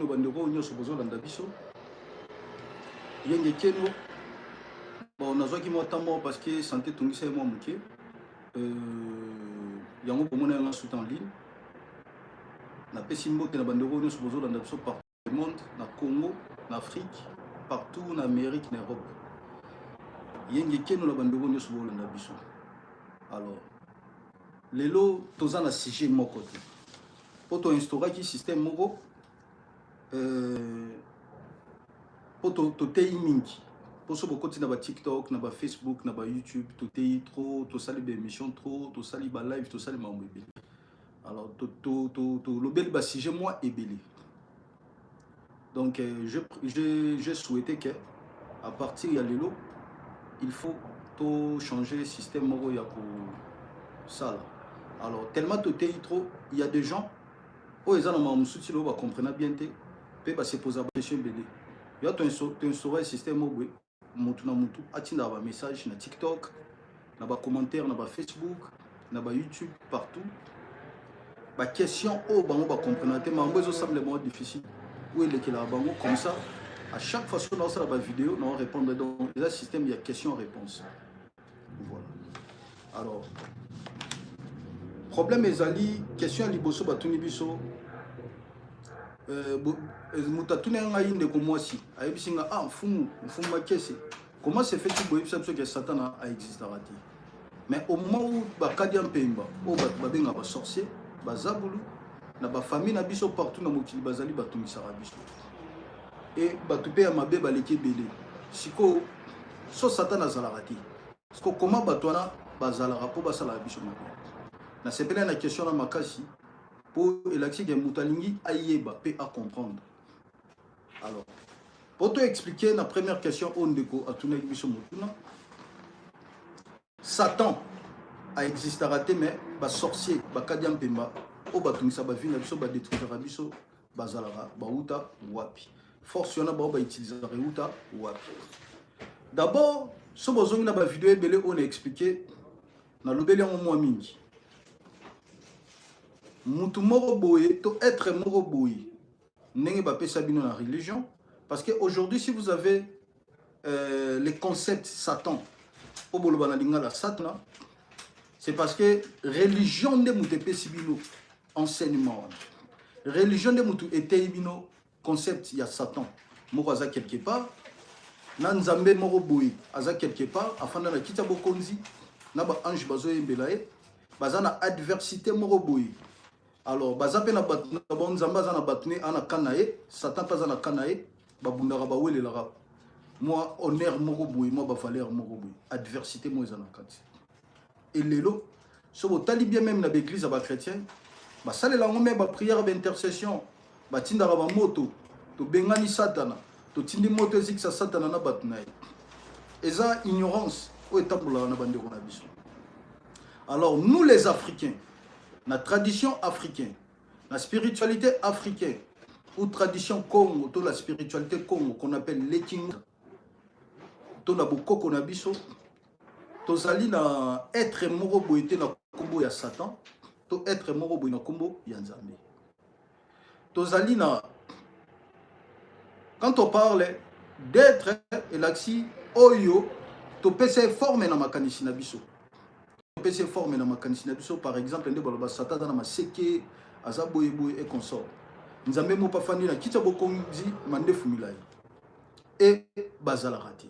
Bandeko oyo nyonso bozolanda biso, yenge keno. Bon, nazwaki mwa temps moko parce que santé etungisa ye mwa moke. Yango bomona yanga suite en ligne. Napesi mbote na bandeko nyonso bozolanda biso partout le monde, na Congo, na Afrique, partout, na Amérique, na Europe. Yenge keno na bandeko nyonso bolanda biso. Alors lelo toza na sujet moko te, mpo toinstauraki système moko, mpo toteyi mingi, mpo so bokoti na baTikTok, na baFacebook, na baYouTube, toteyi trop, tosali baémission trop, tosali balive, tosali makambo ebele. Alors tolobeli basujet mwa ebele. Donc je souhaitais que à partir ya lelo, il faut to changer système moko ya kosala. Alors tellement toteyi trop, il y a des gens oyo eza na makambo mosusu ti lelo bacomprena bien te, mpe base posa baquestion ebele. Yo toinstaura système moko boye, motu na motu atindaka bamessage na TikTok, na bacommentaire na baFacebook, na baYouTube, partout, baquestion oyo bango bacomprena te, makambo ezosemble bango difficile oyo elekelaka bango. Comme ça, à chaque fois so naosala bavideo, nao répondre. Donc eza système ya question réponse, voilà. Alors problème ezali, question ya liboso batuni biso, moto atuni ngai, ndeko mwasi ayebisi nga: "Ah, mfumu, mfumu Makese, comment se fait-il boyebisa biso ke Satana aexistaka te, mais au moment où bakadi ya mpemba oyo bato babengaka basorcier, bazabulu na bafamille na biso partout na mokili bazali, batungisaka biso e bato mpe ya mabe baleki ebele? Sikoyo so Satana azalaka te, siko koma bato wana bazalaka mpo basalaka biso mabe?" Nasepeli na question na makasi, mpo elakisi ke moto alingi ayeba mpe acomprendre. Alors po to expliquer na première question oyo ndeko atunaki biso motuna, Satan aexistaka te, mais basorcier, bakadi ya mpemba oyo batungisa bavie na biso, badétruisaka biso, bazalaka, bauta wapi? Force wana bao bautilisaka euta wapi? D'abord, so bozongi na bavideo ebele oyo na expliqué, nalobeli yango mwa mingi. Mutu moko boye to être moko boye, ndenge bapesa bino na religion, parce que aujourd'hui, si vous avez les concepts Satan, oyo boloba na lingala Satana, c'est parce que religion nde moto epesi bino enseignement wana. Religion nde motu eteyi bino concept ya Satan moko aza quelque part, na Nzambe moko boye aza quelque part, afanda na kiti ya bokonzi, na baange bazoyembela ye, baza na adversité moko boye. Alors baza mpe na bato na bango. Nzambe aza na bato ne ana ka na ye, Satan mpe aza na ka na ye. Babundaka, bawelelaka mwa honneur moko boye, mwa bavaleur moko boye, adversité moko eza na kati. Elelo so botali bien, même na baeglise ya bachrétien, basalela yango me baprière, baintercession, batindaka bamoto: "Tobengani Satana, totindi moto ezikisa Satana na bato na ye." Eza ignorance oyo etambolaka na bandeko na biso. Alors nous les Africains, na tradition africaine, na spiritualité africaine ou tradition Congo to la spiritualité Congo qu'on appelle lekingo, to na bokoko na biso, tozali na être moko boye te na nkombo ya Satan to être moko boye na nkombo ya Nzambe. Tozali na, quand on parle d'être, elakisi oyo topesa ye forme na makanisi na biso, topesa ye forme na makanisi na biso. Par exemple, nde baloba Satan aza na maseke, aza boyeboye et consort, Nzambe moko afandi na kiti ya bokonzi, mandefu milai, e bazalaka te.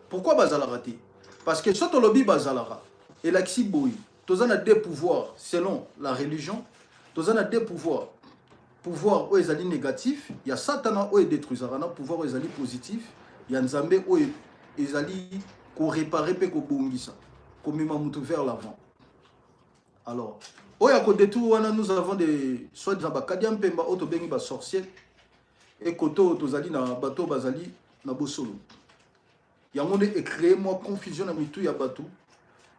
Pourquoi bazalaka te? Parce que so tolobi bazalaka, elakisi boye: toza na deux pouvoirs. Selon la religion, toza na deux pouvoirs: pouvoir oyo ezali négatif ya Satana, oyo edétruisaka, na pouvoir oyo ezali positif ya Nzambe, oyo ezali koréparer mpe kobongisa, komema motu vers l'avant. Alors oyo ya kodétruire wana, nous avons des soi-disant bakadi ya mpemba oyo tobengi basorcier. Ekote oyo tozali na bato oyo bazali na bosolo. Yango nde ecréer mwa confusion na mitu ya bato.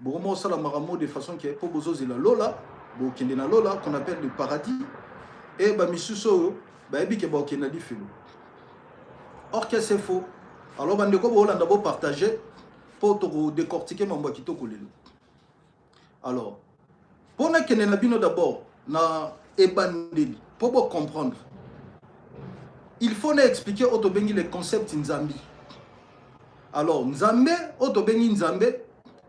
Bokoma osala makambo de façon ke mpo bozozela lola, bokende na lola qu'on appelle le paradis, e bamisusu oyo bayebi ke bakokende na lifelo. Or que c'est faux. Alors bandeko boolanda, bopartage mpo tokodécortiquer mambo ya kitoko lelo. Alors mpo nakende na bino d'abord na ebandeli mpo bocomprendre. Il faut na expliquer oyo tobengi le concept Nzambi. Alors Nzambe oyo tobengi Nzambe,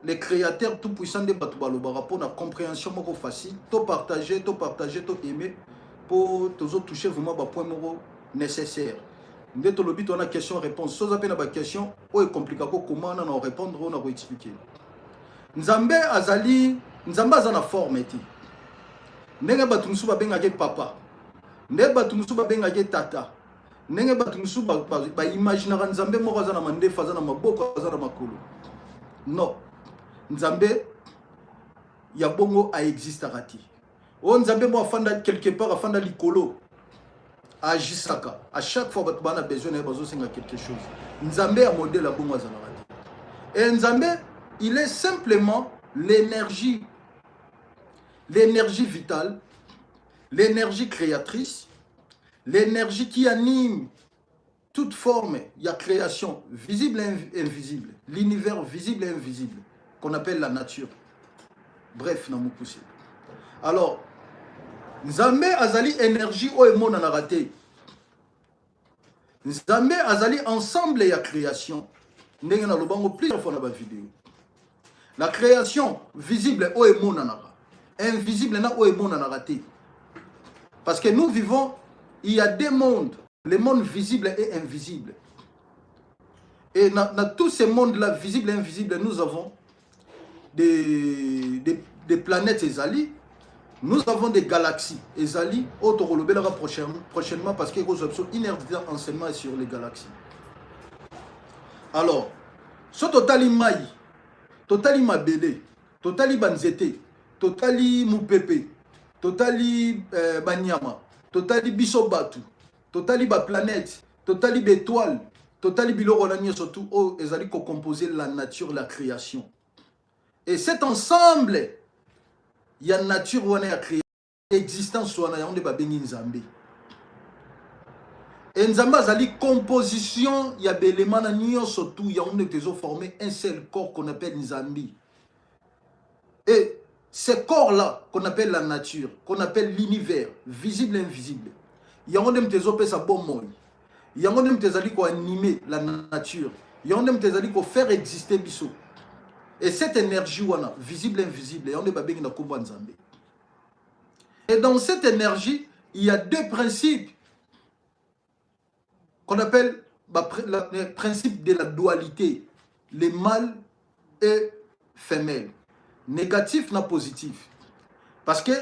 le créateur tout puissant, nde bato balobaka mpo na compréhension moko facile. To partager, to partager, to aimer, mpo tozotouche vraiment bapoint moko nécessaire. Nde tolobi towana question réponse. Soza mpe na baquestion oyo ecompliquaka koma wana na répondre, oyo na koexpliquer. Nzambe azali Nzambe, aza na forme te. Ndenge bato mosusu babengaki papa, nde bato mosusu babengaki tata, ndenge bato mosusu baimaginaka Nzambe moko aza na mandefu, aza na maboko, aza na makolo, non. Nzambe ya bongo aexistaka te. Oyo Nzambe moko afanda quelque part, afanda likolo, agisaka à chaque fois bato bana besoin na ye, bazosenga quelque chose. Nzambe ya modèle ya bongo azalaka te. E Nzambe, il est simplement l'énergie, l'énergie vitale, l'énergie créatrice, l'énergie qui anime toute forme. Il y a création visible et invisible, l'univers visible et invisible qu'on appelle la nature. Bref, na mokuse, alors Nzambe azali énergie oyo emonanaka te. Nzambe azali ensemble ya création. Ndenge nalobango plusieurs fois na bavideo, la création visible oyo emonanaka, invisible na oyo emonanaka te. Parce que nous vivons, il y a deux mondes, le monde visible et invisible. Et dans tous ces mondes là, visible et invisible, nous avons des planètes ezali, nous avons des galaxies ezali, oyo tokolobelaka prochainement, parce que ekozwa biso une heure de enseignement sur les galaxies. Alors so totali mai, totali mabele, totali banzete, totali mopepe, totali banyama, totali biso bato, totali baplanète, totali baétoile, totali biloko wana nyonso tu oyo ezali kocompose la nature, la création. Et cet ensemble ya nature wana, ya création, existence wana, yango nde babengi Nzambe. E Nzambe azali composition ya belema na nyonso tu. Yango nde tozoforme un seul corps qu'on appelle Nzambi. Et ce corps là qu'on appelle la nature, qu'on appelle l'univers visible et invisible, yango nde moto ezopesa bomoi, yango nde moto ezali koanime la nature, yango nde moto ezali kofaire exister biso. Et cette énergie wana visible et invisible, yango nde babengi na nkombo ya Nzambe. Et dans cette énergie, il y a deux principes qu'on appelle, bah, le principe de la dualité, le mâle et femelle, négatif na positif. Parce que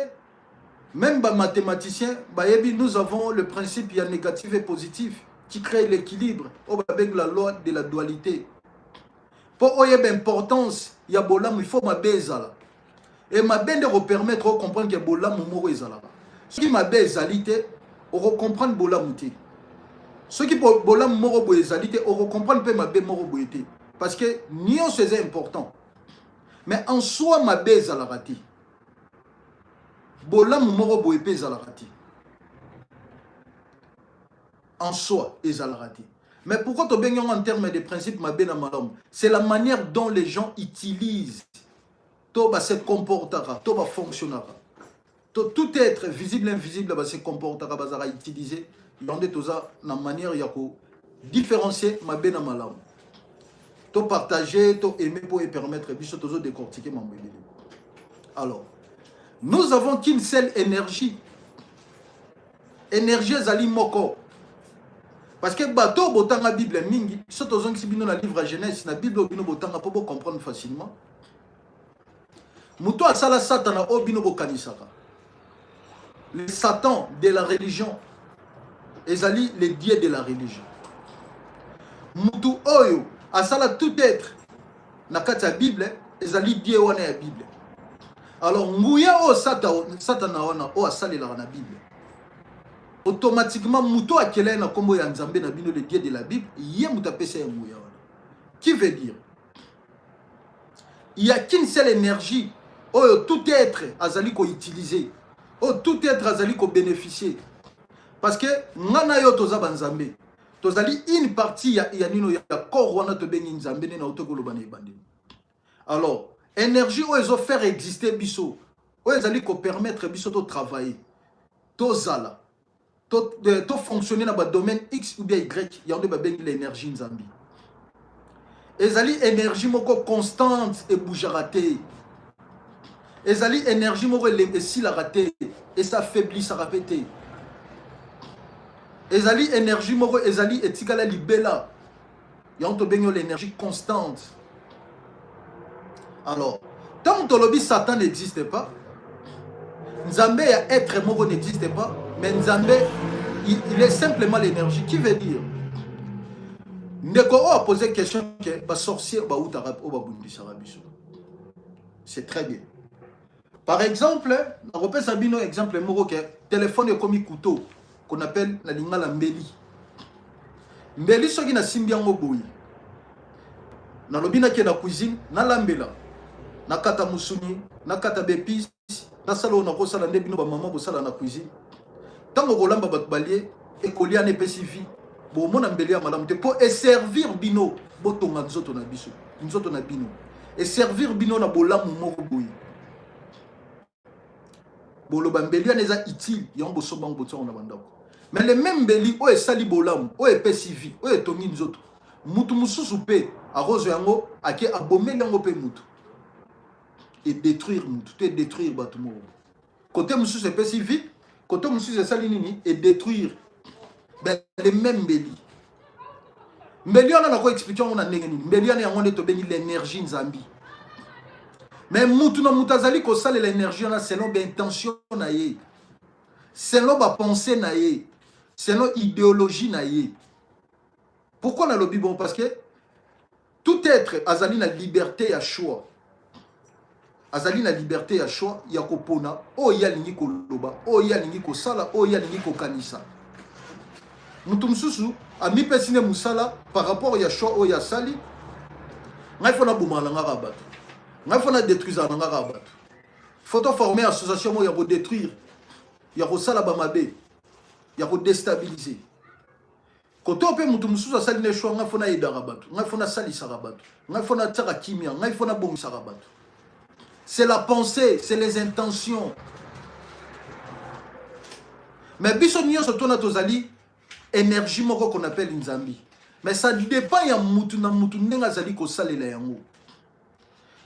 même les mathématiciens, bah, nous avons le principe, il y a négatif et positif qui crée l'équilibre avec la loi de la dualité. Pour oyeba importance ya bolamu, il faut mabe ezala. E mabe nde kopermettre ocomprendre ke bolamu moko ezalaka. Soki mabe ezali te, okocomprendre bolamu te. Soki bolamu moko boye ezali te, okocomprendre mpe mabe moko boye te, parce que nyonso eza important. Mais en soi, mabe ezalaka te, bolamu moko boye mpe ezalaka te. En soi, ezalaka te. Mais pourquoi tobengi yango en termes de principe mabe na malamu? C'est la manière dont les gens utilisent to base comportaka to bafonctionnaka to tout être visible, invisible, base comportaka, bazalaka utiliser. Yango nde toza na manière ya différencier mabe na malamu. To partager, to aimer, pour permettre biso tozo décortiquer mambo ebele. Alors nous avons qu'une seule énergie. Énergie ezali moko. Parce que bato botanga Bible mingi, so tozongisi bino na livre ya Genèse na Bible oyo bino botanga mpo bocomprendre facilement, moto asala Satana oyo bino bokanisaka, le Satan de la religion, ezali le dieu de la religion. Mutu oyo asala tout être na kati ya Bible ezali dieu wana ya Bible. Alors nguya oyo Satana wana oyo asalelaka na Bible, automatiquement moto akela ye na nkombo ya Nzambe na bino, le dieu de la Bible, ye moto apesa ye nguya wana. Qui veut dire, il y a qu'une seule énergie oyo tout être azali koutiliser, oyo tout être azali kobénéficier. Parce que nga na yo toza banzambe, tozali une partie ya nino ya corps wana tobengi Nzambe, nde na oto koloba na ebandeli. Alors énergie oyo ezofaire exister biso, oyo ezali kopermettre biso totravailler, tozala To fonctionner na ba domaine X ou bien Y, yango nde babengi l'énergie Nzambi. Ezali énergie moko constante, ebougeaka te. Ezali énergie moko esilaka te, esaffaiblisaka mpe te. Ezali énergie moko ezali etikala libela. Yango tobengi l'énergie constante. Alors, ntango tolobi Satan n'existe pas, Nzambe ya être moko n'existe pas, mais Nzambe, il est simplement l'énergie. Qui veut dire, ndeko oyo apose question ke basorcier bautaka oyo babundisaka biso, c'est très bien. Par exemple, nakopesa bino exemple moko ke téléphone ekomi couteau qu'on appelle na lingala mbeli. Mbeli, soki nasimbi yango boye, nalobi nake na cuisine, nalambela, nakata musuni, nakata baépices, nasala oyo nakosala nde bino bamama bosala na cuisine. Ntango kolamba, bato balie, ekolia na epesi vie. Bomona mbeli ya malamu te mpo eservir bino botonga nzoto na biso, nzoto na bino, eservir bino na bolamu moko boye. Boloba mbeli wana eza utile, yango bosomba yango, botiango na bandako. Mais le même mbeli oyo esali bolamu, oyo epesi vie, oyo etongi nzoto, mutu mosusu mpe akozwa yango, ake abomeli yango mpe mutu, edétruire mutu to edétruire bato moko. Côté mosusu epesi vie, côté mosusu esali nini? Edétruire. Ben, le même mbeli, mbeli wana nako expliquer yango na ndenge nini? Mbeli wana, yango nde tobengi l'énergie Nzambi. Mais mutu na mutu azali kosalela énergie wana selon baintention na ye, selon bapensée na ye, selon idéologie na ye. Pourquoi nalobi bon? Parce que tout être azali na liberté ya choix, azali na liberté ya choix ya kopona oyo ye alingi koloba, oyo ye alingi kosala, oyo ye alingi kokanisa. Moto mosusu amipesi nde mosala par rapport ya choix oyo asali: ngai faut nabomaka na nga kaka bato, ngai faut nadétruisaka na nga kaka bato, faut toformer association moko ya kodétruire, ya kosala bamabe, ya kodéstabiliser. Koto mpe moto mosusu asali nde choix: ngai faut naaidaka bato, ngai faut nasalisaka bato, ngai faut natiaka kimia, ngai faut nabongisaka bato. C'est la pensée, c'est les intentions. Mais biso nyonso tona tozali énergie moko qu'on appelle Nzambi. Mais ça dépend ya mutu na mutu ndenge azali kosalela yango.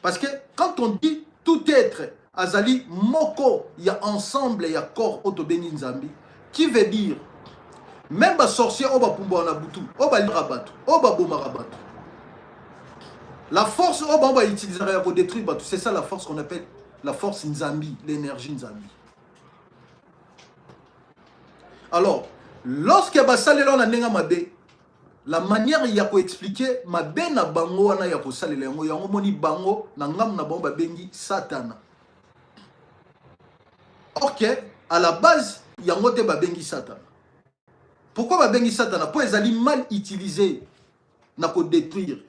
Parce que quand on dit tout être azali moko ya ensemble ya corps oyo tobengi Nzambi, qui veut dire même basorcier oyo bapumbwaka na butu, oyo balingaka bato, oyo babomaka bato, la force oyo bango bautilisaka ya kodétruire bato, c'est ça la force qu'on appelle la force Nzambi, l'énergie Nzambi. Alors, lorsque basalela na ndenge mabe, la manière ya koexpliquer mabe na bango wana ya kosalela yango, yango moni bango na ngambu na bango babengi Satana. Ok, à la base yango te babengi Satana. Pourquoi babengi Satana? Mpo ezali mal utilisé na kodétruire.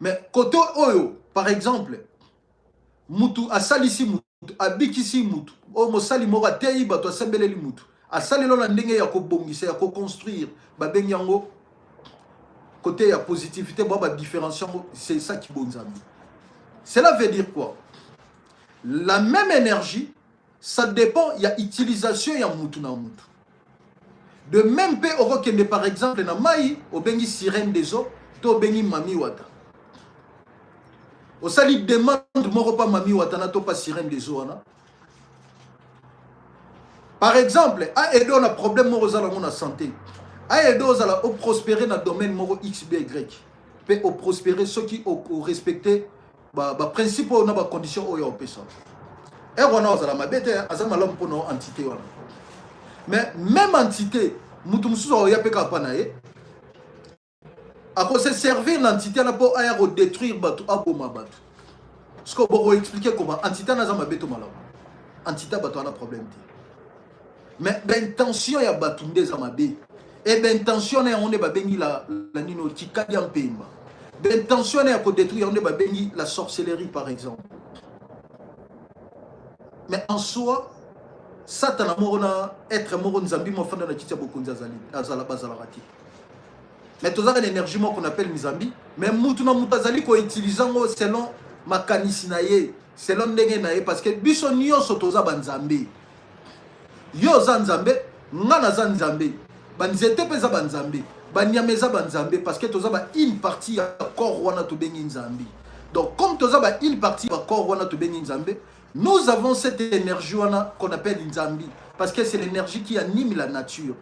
Mais koto oyo, par exemple, mutu asalisi mutu, abikisi mutu, oyo mosali moko ateyi bato, asambeleli mutu, asaleli na ndenge ya kobongisa, ya koconstruire, babengi yango côté ya positivité. Bo badifférencier yango, c'est ça qui bonzambi. Cela veut dire quoi? La même énergie, ça dépend ya utilisation ya mutu na mutu. De même mpe okokende par exemple na mai, obengi sirène des eaux to obengi mami wata, osali demande moko pa mami wata na to pa sirène des eaux wana, par exemple, aide na problème moko ozala ngo na santé, aide ozala oprospérer na domaine moko x b y, mpe oprospérer soki orespecte baprincipe oyo na bacondition oyo opesa ere wana. Ozala mabe te, aza malamu mpona entité wana. Mais même entité, mutu mosusu aoya mpe kaka mpa na ye, akose servir na entité wana mpo aya kodétruire bato, aboma bato. Parce que bokoexpliquer comment entité wana aza mabe to malamu? Entité bato wana problème te, mais baintention ya bato nde eza mabe. E baintention na yango nde babengi la nini, kikadi ya mpemba. Baintention na ya kodétruire, yango nde babengi la sorcellerie, par exemple. Mais en soi, Satana moko na être moko Nzambi mofanda na kiti ya bokonzi azala bazalaka te. Mais tozalaka na énergie moko qu'on appelle Nzambi. Mais mutu na mutu azali koutiliser yango selon makanisi na ye, selon ndenge na ye, parce que biso nyonso toza banzambe. Yo oza Nzambe, nga naza Nzambe, banzete mpe eza banzambe, banyama eza banzambe, parce que toza ba une partie ya corps wana tobengi Nzambe. Donc comme toza ba une partie ya corps wana tobengi Nzambe, nous avons cette énergie wana qu'on appelle Nzambi, parce que c'est l'énergie qui anime la nature,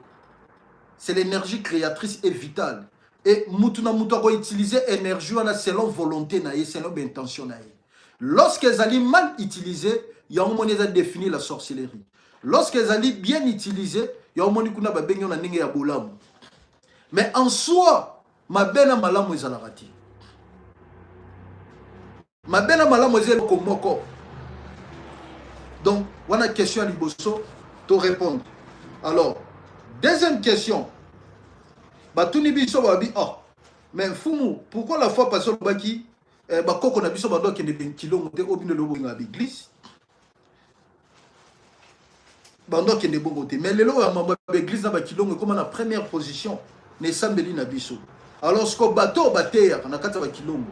c'est l'énergie créatrice et vitale. Et mutu na mutu akoutiliser énergie wana selon volonté na ye, selon intention na ye. Lorsque ezali mal utilisé, yango moni eza défini la sorcellerie. Lorsque ezali bien utilisé, yango moni kuna babengi yo na ndenge ya bolamu. Mais en soi, mabe na malamu ezalaka te. Mabe na malamu eza eloko moko. Donc wana question ya liboso to répondre. Alors, deuxième question, batuni biso, babi: «Oh, mais mfumu, pourquoi la fois passée olobaki bakoko na biso bando akende kilongo te, oyo bino lelo bobengaka baeglise, bando akende bongo te, mais lelo oyo mambo ya baeglise na bakilongo ekóma na première position na esambeli na biso?» Alors siko bato oyo bateyaka na kati ya bakilongo,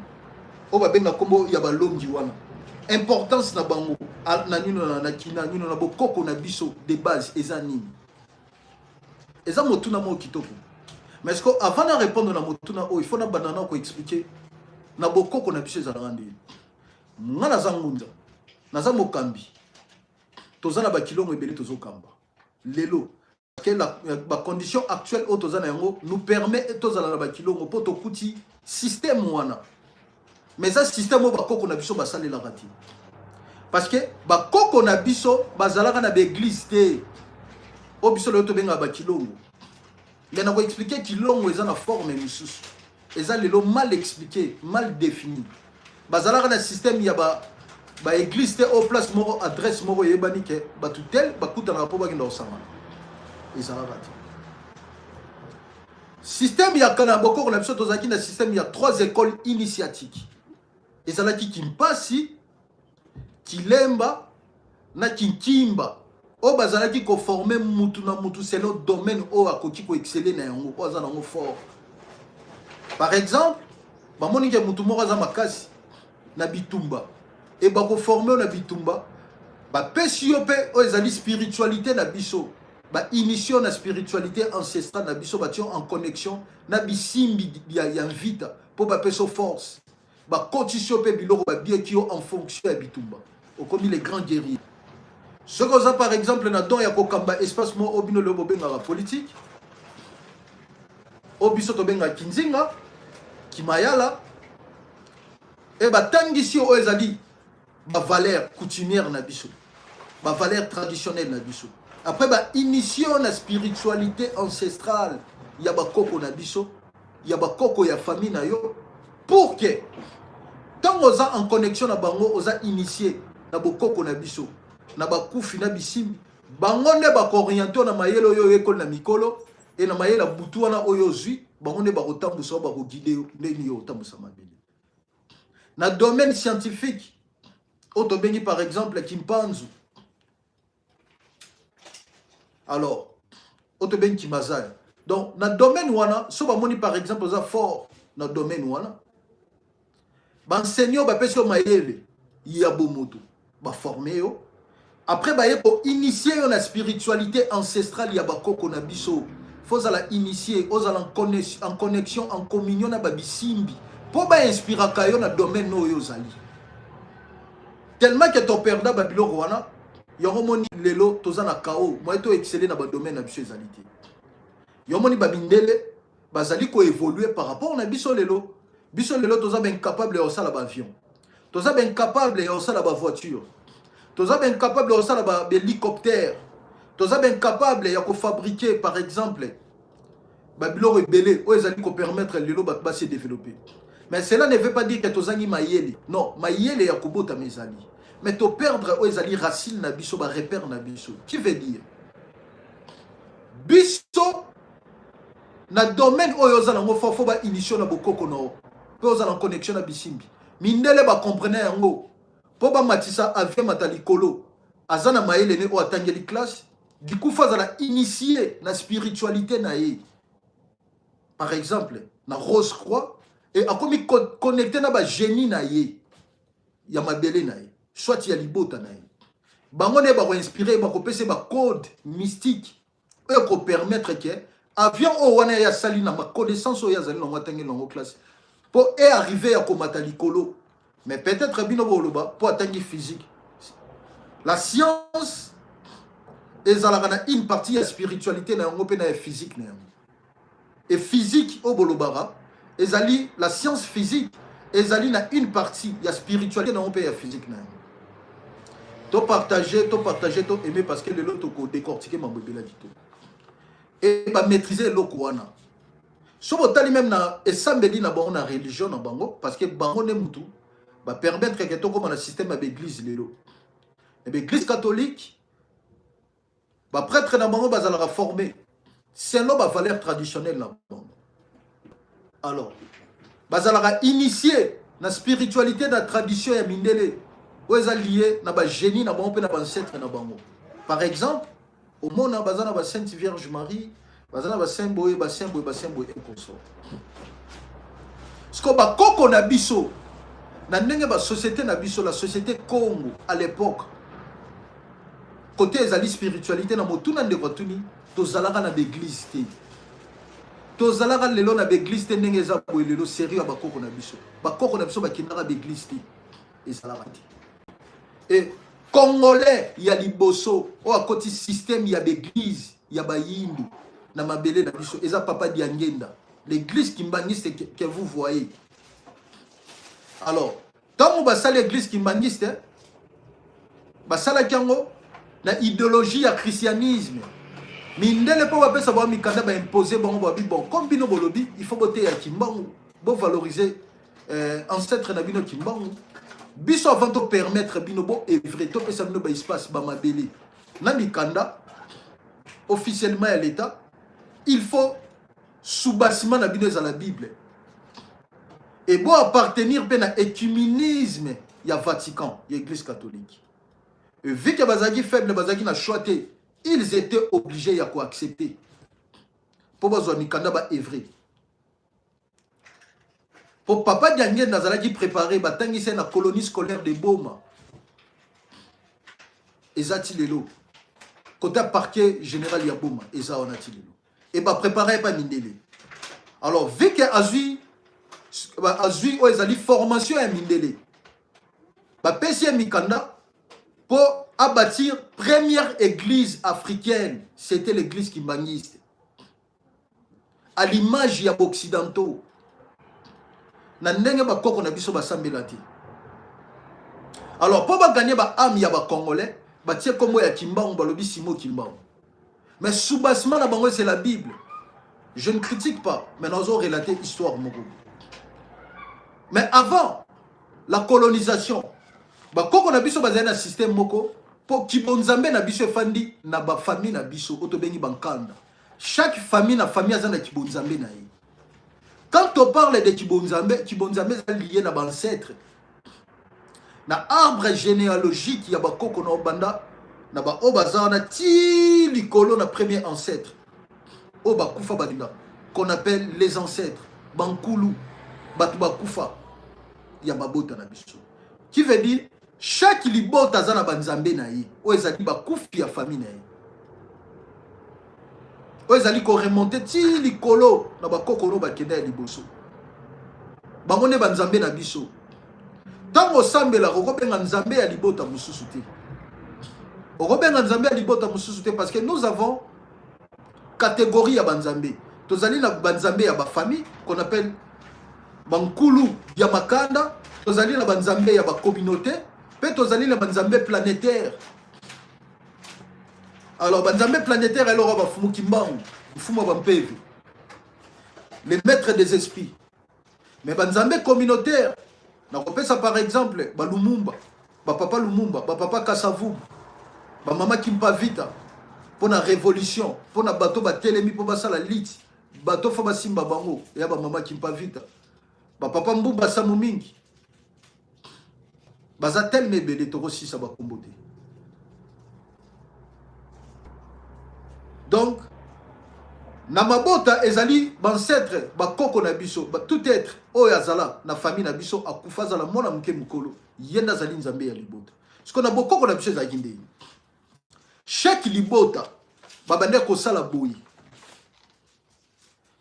oyo babenga nkombo ya balongi wana, importance na bango na nino na nino na bokoko na biso de base eza nini? Eza motuna moko kitoko. Mais ce que avant na répondre na motuna oyo, il faut nabanda na koexpliquer na bokoko na biso ezalaka ndenge. Nga naza ngunza, naza mokambi, toza na bakilongo ebele tozokamba lelo. Ke bacondition actuelle oyo toza na yango nous permet tozala na bakilongo mpo tokuti système wana. Mais eza système oyo bakoko na biso basalelaka te, parce que bakoko na biso bazalaka na baeglise te oyo biso lelo tobengaka bakilongo. Mais na koexpliquer, kilongo eza na forme mosusu, eza lelo mal expliqué, mal défini. Bazalaka na système ya ba baeglise te, oyo place moko, adresse moko eyebani ke bato tel bakutanaka mpo bakenda kosangana, ezalaka te. Système ya kala, bokoko na biso, tozalaki na système ya trois écoles initiatiques. Ezalaki Kimpasi, Kilemba na Kinkimba, oyo bazalaki koformer mutu na mutu selon domaine oyo akoki koexceller na yango, oyo aza nango fort. Par exemple, bamoni ke mutu moko aza makasi na bitumba, e bakoformer oyo na bitumba, bapesi yo mpe oyo ezali spiritualité na biso, bainitier na spiritualité ancestrale na biso, batie en connexion na bisimbi ya mvita mpo bapesa force, bakotisi yo mpe biloko, babieki yo en fonction ya bitumba, okomi les grands guerriers. Soki oza par exemple na don ya kokamba espace moko oyo bino lelo bobengaka politique, oyo biso tobengaka kinzinga, kimayala, e batangisi yo oyo ezali bavaleur coutumière na biso, bavaleur traditionnelle na biso. Après bainitier yo na spiritualité ancestrale ya bakoko na biso, ya bakoko ya famille na yo, pour que ntango oza en connexion na bango, oza initié na bokoko na biso, na bakufi, na bisimbi, bango nde bakoorienter na mayele oyo oyekoli na mikolo e na mayele ya butu wana oyo ozwi. Bango nde bakotambusa oyo, bakoguider yo ndenge yo otambusa mabele. Na domaine scientifique oyo tobengi par exemple kimpanzu, alors oyo tobengi kimazali, donc na domaine wana, so bamoni par exemple oza fort na domaine wana, baenseignant bapesi yo mayele ya bomoto, baformer yo, après baye koinitier yo na spiritualité ancestrale ya bakoko na biso. Faut ozala initié, ozala en connexion, en communion na babisimbi mpo bainspiraka yo na domaine oyo ozali. Tellement ke toperda babiloko wana, yango moni lelo toza na kao moye to exceller na badomaine na biso ezali te. Yo moni babindele bazali koévoluer par rapport na biso lelo. Biso lelo toza baincapable ya kosala baavion, toza baincapable ya kosala bavoiture, toza baincapable ya kosala bahélicoptère, toza baincapable ya kofabriquer par exemple babiloko ebele oyo ezali kopermettre lelo bato base développer. Mais cela ne veut pas dire que tozangi mayele. Non, mayele ya kobotama ezali, mais toperdre oyo ezali racine na biso, barepère na biso. Qui veut dire, biso na domaine oyo oza nango, faut bainitier na bokoko na yo mpe oza na connexion na bisimbi. Mindele bacomprendre yango mpo bamatisa avion mata likolo, aza na mayele ne oyo atangeli classe, du coup faut azala initié na spiritualité na ye, par exemple na rose croix, e akomi connecté na bagénie na ye ya mabele na ye, soit ya libota na ye. Bango nde bakoinspire, bakopesa bacode mystique oyo ekopermettre ke avion oyo wana ye asali na baconnaissance oyo azali nango, atangi nango classe mpo e arrive ya komata likolo. Mais peut-être bino boloba mpo atangi physique. La science ezalaka na une partie ya spiritualité na yango mpe na ya physique na yango. E physique oyo bolobaka ezali la science physique, ezali na une partie ya spiritualité na yango mpe ya physique na yango. Topartage, topartage, to aime, parce que lelo tokodécortique mambo ebela kitoko e bamaîtrise eloko wana. So botali même na esambeli na bango, na religion na bango, parce que bango nde mutu bapermettre ke tokóma na système ya baeglise lelo. Na baeglise catholique, baprêtre na bango bazalaka formé selon bavaleur traditionnelle na bango. Alors bazalaka initié na spiritualité, na tradition ya mindele oyo eza lié na bagénie na bango mpe na baancêtre na bango. Par exemple, omona baza na basainte Vierge Marie, baza na basaint boye, basaint boye, basaint boye et consort. Siko bakoko na biso, na ndenge basociété na biso, la société Congo à l'époque, côté ezali spiritualité na motuna ndeko atuni, tozalaka na baeglise te. Tozalaka lelo na baeglise te ndenge eza boye lelo. Sérieux ya bakoko na biso, bakoko na biso bakendaka baeglise te, ezalaka te. E Congolais ya liboso oyo akoti système ya baeglise ya bayindu na mabele na biso eza Papa Diangenda, l'église kimbangiste que vous voyez. Alors ntango basali église kimbangiste, basalaki yango na idéologie ya christianisme. Mindele mpo bapesa bango mikanda, baimpose bango, babi: bon, comme bino bolobi il faut boteya Kimbangu, bovaloriser ancêtre na bino Kimbangu, biso avant topermettre bino boœuvrer, topesa bino baespace, bamabele na mikanda officiellement ya l'État, il faut soubassement na bino ezala Bible e bo appartenir mpe na œcuménisme ya Vatican, ya église catholique. Et vu que bazalaki faible, bazalaki na choix te, ils étaient obligés ya koaccepter mpo bazwa mikanda, baœuvre. Mpo Papa Diangenda azalaki préparé, batangisi ye na colonie scolaire de Boma, eza ti lelo côté parquet général ya Boma, eza wana ti lelo. E baprépare epa mindele. Alors vu que azwi oyo ezali formation ya mindele, bapesi ye mikanda mpo abâtir première église africaine, c'était l'église kimbangiste à l'image ya baoccidentaux, na ndenge bakoko na biso basambela te. Alors mpo bagagner baâme ya bacongolais, batie nkombo ya Kimbangu, balobi Simo Kimbangu, mais soubassement na bango c'est la Bible. Je ne critique pas, mais nazo relater histoire moko. Mais avant la colonisation, bakoko na biso bazali na système moko mpo kibonzambe na biso efandi na bafamille na biso oyo tobengi bankanda. Chaque famille na famille aza na kibonzambe na ye. Quand on parle de kibonzambe, kibonzambe eza lié na baancêtre, na arbre généalogique ya bakoko na obanda na baoyo baza wana ti likolo na premier ancêtre oyo bakufa balinga, qu'on appelle les ancêtres, bankulu, bato bakufa ya mabota na biso. Qui veut dire chaque libota aza na banzambe na ye oyo ezali bakufi ya famille na ye, oyo ezali koremonter ti likolo na bakoko oyo bakenda ya liboso. Bango nde banzambe na biso. Ntango osambelaka, okobenga nzambe ya libota mosusu te, okobenga nzambe ya libota mosusu te, parce que nous avons catégorie ya banzambe. Tozali na banzambe ya bafamille qu'on appelle bankulu ya makanda, tozali na banzambe ya bacommunauté, mpe tozali na banzambe planétaire. Alors banzambe planétaire, eloko bafumu Kimbangu, mfumu ya bampeve, le maître des esprits. Mais banzambe communautaire, nakopesa par exemple balumumba, bapapa Lumumba, bapapa Kasavubu, bamama Kimpa Vita, mpo na révolution, mpo na bato batelemi mpo basala liti, bato fo basimba bango, eya bamama Kimpa Vita, bapapa Mbumba Samu mingi. Baza telema ebele, tokosisa bakombo te. Donc na mabota ezali bancêtre, bakoko na biso, tout être oyo azala na famille na biso akufa, azala mwana moke, mokolo, ye nde azali nzambe ya libota. Sikoyo na bokoko na biso ezalaki ndenge chaque libota babandaki kosala boye: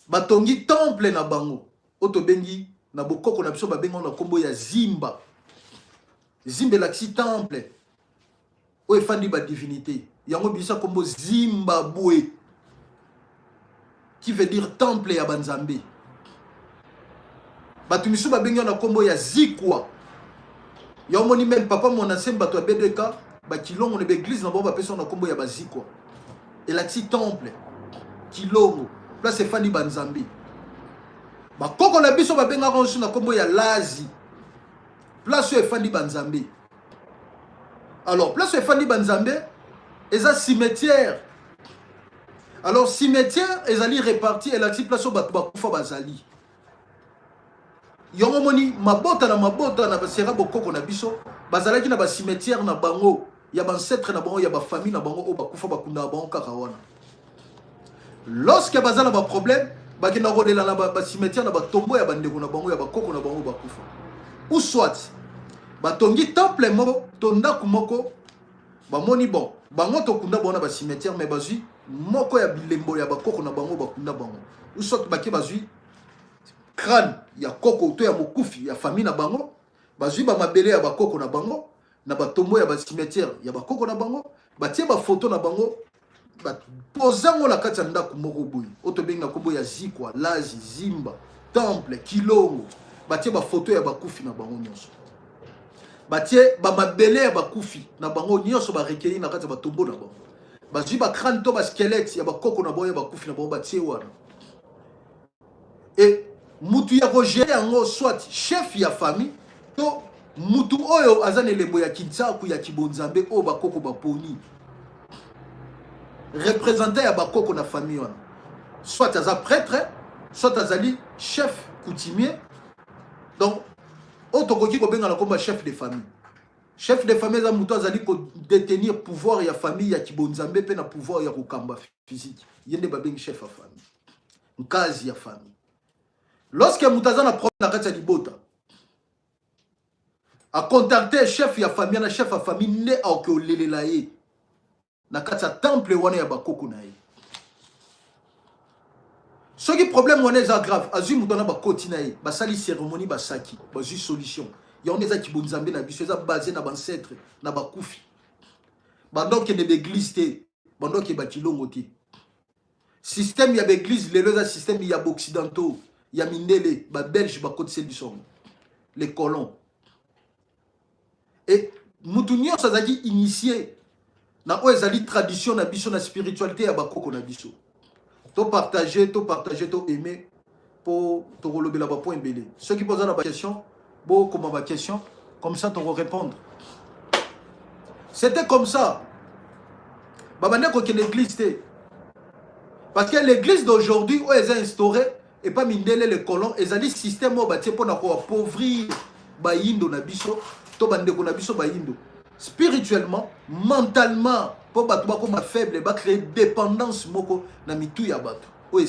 batongi temple na bango oyo tobengi na bokoko na biso, babengi na nkombo ya zimba. Zimba elakisi temple oyo efandi badivinité. Yango ebimisa nkombo Zimbabwe, qui veut dire temple ya banzambe. Bato misusu babengi yango na nkombo ya zikwa. Ya omoni, même papa Monasem, bato ya BDK, bakilongo na baeglise na bango, bapesi yango na nkombo ya bazikwa, elakisi temple kilongo, place efandi banzambe. Bakoko na biso babengaka yango na nkombo ya lazi, place oyo efandi banzambe. Alors, place oyo efandi banzambe eza cimetière. Alors, cimetière ezali réparti, elakisi place oyo bato bakufa bazali. Yango omoni, mabota na mabota na basera bokoko na biso bazalaki na bacimetière na bango ya baancêtre na bango, ya bafamille na bango oyo bakufa, bakundaka bango kaka wana. Lorsque baza na baproblème, bakenda kolela na bacimetière, na batombeau ya bandeko na bango, ya bakoko na bango bakufa. Ou soit batongi temple moko to ndako moko, bamoni, bon, bango tokunda bango na bacimetière, mais bazwi moko ya bilembo ya bakoko na bango, bakunda bango. Ou soit bake, bazwi crâne ya koko to ya mokufi ya famille na bango, bazwi bamabele ya bakoko na bango na batombeau ya bacimetière ya bakoko na bango, batie bafoto na bango, bapoze yango na kati ya ndako moko boye oyo tobengi na nkombo ya zikwa, lazi, zimba, temple kilongo. Batie bafoto ya bakufi na bango nyonso, batie bamabele ya bakufi na bango nyonso, barecueilli na kati ya batombeau na bango, bazwi bacrâne to basquelette ya bakoko na bango, ya bakufi na bango, batie wana. E mutu ya kogérer yango, soit chef ya famille to mutu oyo aza na elembo ya kintsaku, ya kibonzambe, oyo bakoko baponi, représentant ya bakoko na famille wana, soit aza prêtre, soit azali chef coutumier. Donc oyo tokoki kobenga na komba chef de famille. Chef de famille eza moto azali kodétenir pouvoir ya famille ya kibonzambe mpe na pouvoir ya kokamba physique. Ye nde babengi chef ya famille, nkazi ya famille. Lorsque moto aza na problème na kati ya libota, acontacte chef ya famille na chef ya famille nde akoki olelela ye na kati ya temple wana ya bakoko na ye. Soki problème wana eza grave, azwi moto wana, bakoti na ye, basali cérémonie, basaki, bazwi solution. Yango nde eza kibonzambe na biso, eza basé na baancêtre, na bakufi. Banda okende baeglise te, banda okende bakilongo te. Système ya baeglise lelo eza système ya baoccidentaux, ya mindele, babelge bakotiseli biso yango, les colons. E mutu nyonso azalaki initié na oyo ezali tradition na biso, na spiritualité ya bakoko na biso. Topartage, topartage, to aime, mpo tokolobela bapoint ebele. Soki mpo oza na baquestion, bokoma baquestion, comme ça tokorépondre. C'était comme ça, babandi kokende église te, parce que l'église d'aujourd'hui oyo eza instauré epa mindele, le colon, ezali système oyo batie mpona koappauvrir bayindo na biso to bandeko na biso bayindo spirituellement, mentalement, mpo bato bakoma faible, bacréer dépendance moko na mitu ya bato oyo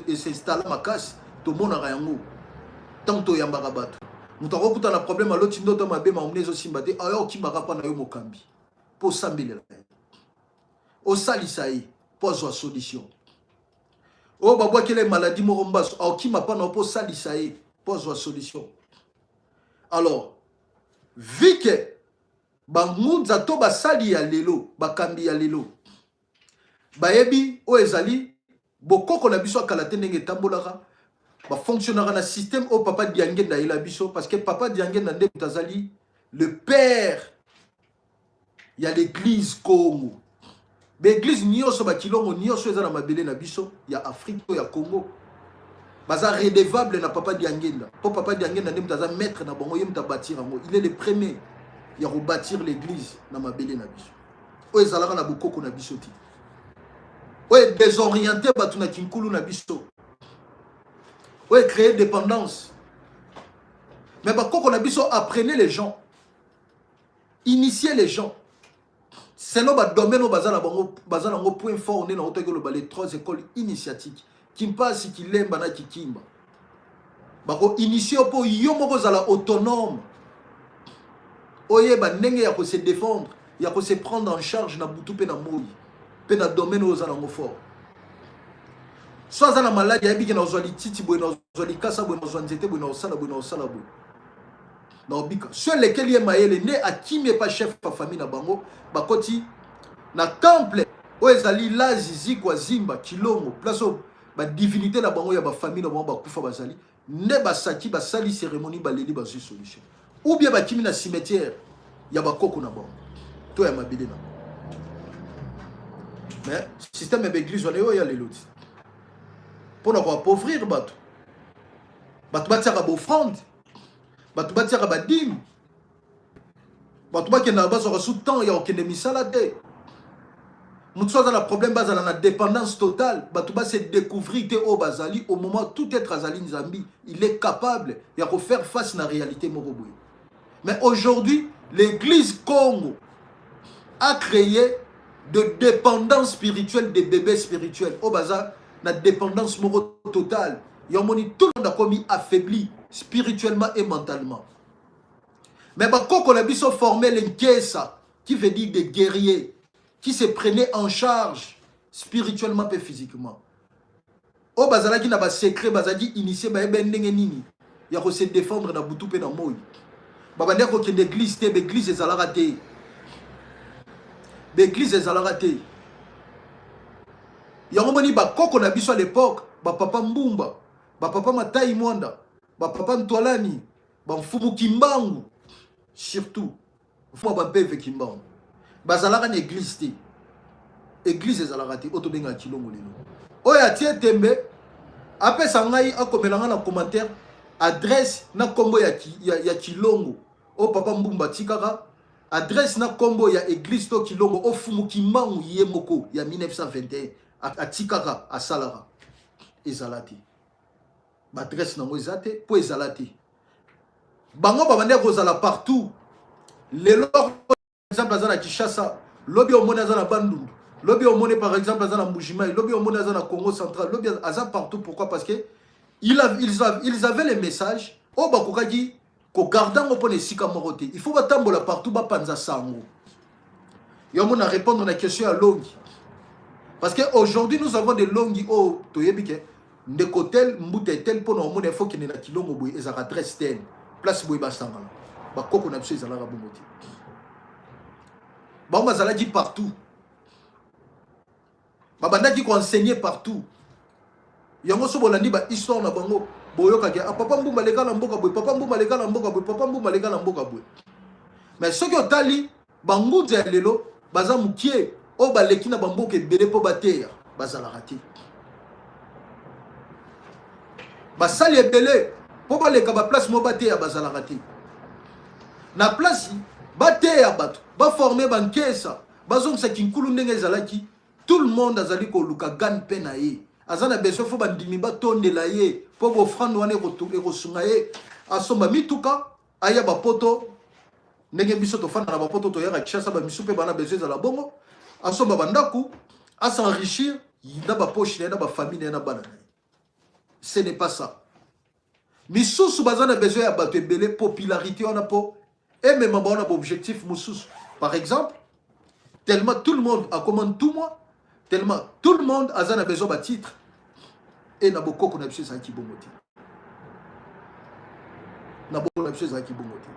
es'installer makasi. Tomonaka yango ntango toyambaka bato. Moto akokuta na problème, aloti ndoto mabe, mamoni ezosimba te, aya okimaka mpa na yo mokambi mpo osambelela ye, osalisa ye mpo azwa solution. Oyo babwakela ye maladie moko, mbaso, aokima mpa na yo mpo osalisa ye mpo azwa solution. Alors, vu que bangunza to basali ya lelo, bakambi ya lelo, bayebi oyo ezali bokoko na biso akala te, ndenge etambolaka, bafonctionnaka na système oyo papa Diangenda ayela biso, parce que papa Diangenda nde moto azali le père ya l'église Congo. Baeglise nyonso, bakilongo nyonso eza na mabele na biso ya Afrique to ya Congo, baza redevable na papa Diangenda, mpo papa Diangenda nde moto aza maître na bango. Ye moto abâtir yango, il est le premier ya kobâtir l'église na mabele na biso, oyo ezalaka na bokoko na biso te, oyo désorienté bato na kinkulu na biso, oyo créer dépendance. Mais bakoko na biso apprenez les gens, initiez les gens selon badomaine oyo baza na bango, baza nango point fort. Nde nango toki oloba les trois écoles initiatiques: kimpasi, kilemba na kikimba. Bakoinitie yo mpo yo moko ozala autonome. Oyeba ndenge ya ko se défendre, ya ko se prendre en charge na butu mpe na moi mpe na domaine oyo oza nango fort. So aza na maladi, ayebi ke nazwa lititi boye, nazwa likasa boye, nazwa nzete boye, nazosala boye, nazosala boye, naobika. So elekeli ye mayele, nde akimi epa chef ya famille na bango, bakoti na temple oyo ezali Lazi, Zikwa, Zimba, Kilongo, place oyo badivinité na bango ya bafamille na bango bakufa bazali, nde basaki, basali cérémonie, baleli, bazwi solution. Ou bien bakimi na cimetière ya bakoko na bango to ya mabele na bango. Mais système ya baeglise wana oyo ya lelo ti mpona koappauvrir bato, bato batiaka baoffrande, bato batiaka badîme, bato bakendaka, bazwaka su temps ya kokende misala te. Moto so aza na problème, bazala na dépendance totale, bato base découvrir te oyo bazali. Au moment tout être azali nzambi, il est capable ya kofaire face na réalité moko boye. Mais aujourd'hui, l'église Congo a créé de dépendance spirituelle, des bébés spirituels oyo baza na dépendance moko totale. Yomoni, tout le monde akomi affaibli spirituellement et mentalement. Mais bakoko na biso formé l'Nkesa, qui veut dire des guerriers qui se prenaient en charge spirituellement et physiquement, oyo bazalaki na basecret, bazalaki initié, bayeba ndenge nini ya kose défendre na butu mpe na moi. Babandi kokende église te, baeglise ezalaka te, baeglise ezalaka te. Yango moni bakoko na biso à l'époque, bapapa Mbumba, bapapa Matai Mwanda, bapapa Ntwalani, bamfumu Kimbangu, surtout mfumu bampeve Kimbangu, bazalaka na église te, église ezalaka te oyo tobengaka Kilongo lelo. Oyo atie tembe, apesa ngai, akomela ngai na commentaire adresse na nkombo ya Kilongo oyo papa Mbumba atikaka, adresse na nkombo ya église to Kilongo oyo Fumu Kimbangu ye moko ya 1921 atikaka, asalaka. Ezala te, baadresse nango eza te, mpo ezala te. Bango babandi kozala partout. Lelo, exemple, aza na Kinshasa, lobi omoni aza na Bandundu, lobi omoni, par exemple, aza na Mbujimai, lobi omoni aza na Congo Central, lobi aza partout. Pourquoi? Parce que ils avaient les messages oyo bakokaki kogarder yango mpona esika moko te. Il faut batambola partout, bapanza sango. Yo mona répondre na question ya longi, parce que aujourd'hui nous avons des longi oyo toyebi ke ndeko tel, mbuta tel, mpona omona il faut kende na Kilongo boye, ezalaka adresse tel, place boye basangana. Bakoko na biso ezalaka bongo te. Bango bazalaki partout, babandaki koenseigner partout. Yango so bolandi bahistoire na bango, boyokaki: "Ah, papa Mbumba aleka na mboka boye, papa Mbumba aleka na mboka boye, papa Mbumba aleka na mboka boye." Mais soki otali bangunza ya lelo, baza mokie. Oyo baleki na bamboka ebele mpo bateya, bazalaka te. Basali ebele mpo baleka baplace moko bateya, bazalaka te. Na place bateya bato, baforme bankesa, bazongisa kinkulu ndenge ezalaki, tout le monde azali koluka gagne mpe na ye. Aza na besoin fo bandimi batondela ye mpo baoffrande wana ekosunga ye asomba mituka, aya bapoto ndenge biso tofanda na bapoto, toyaka Kinshasa. Bamisu mpe bana besoin ezala bongo, asomba bandako, as'enrichir na bapoche na ye, na bafamille na ye, na bana na ye. Ce n'est pas ça. Misusu baza na besoin ya bato ebele, popularité wana mpo emema bango na baobjectif mosusu. Par exemple, tellement tout le monde akoma tout moi, tellement tout le monde aza na besoin batitre. E na bokoko na biso ezalaki bongo te. Na bokoko na biso ezalaki bongo te.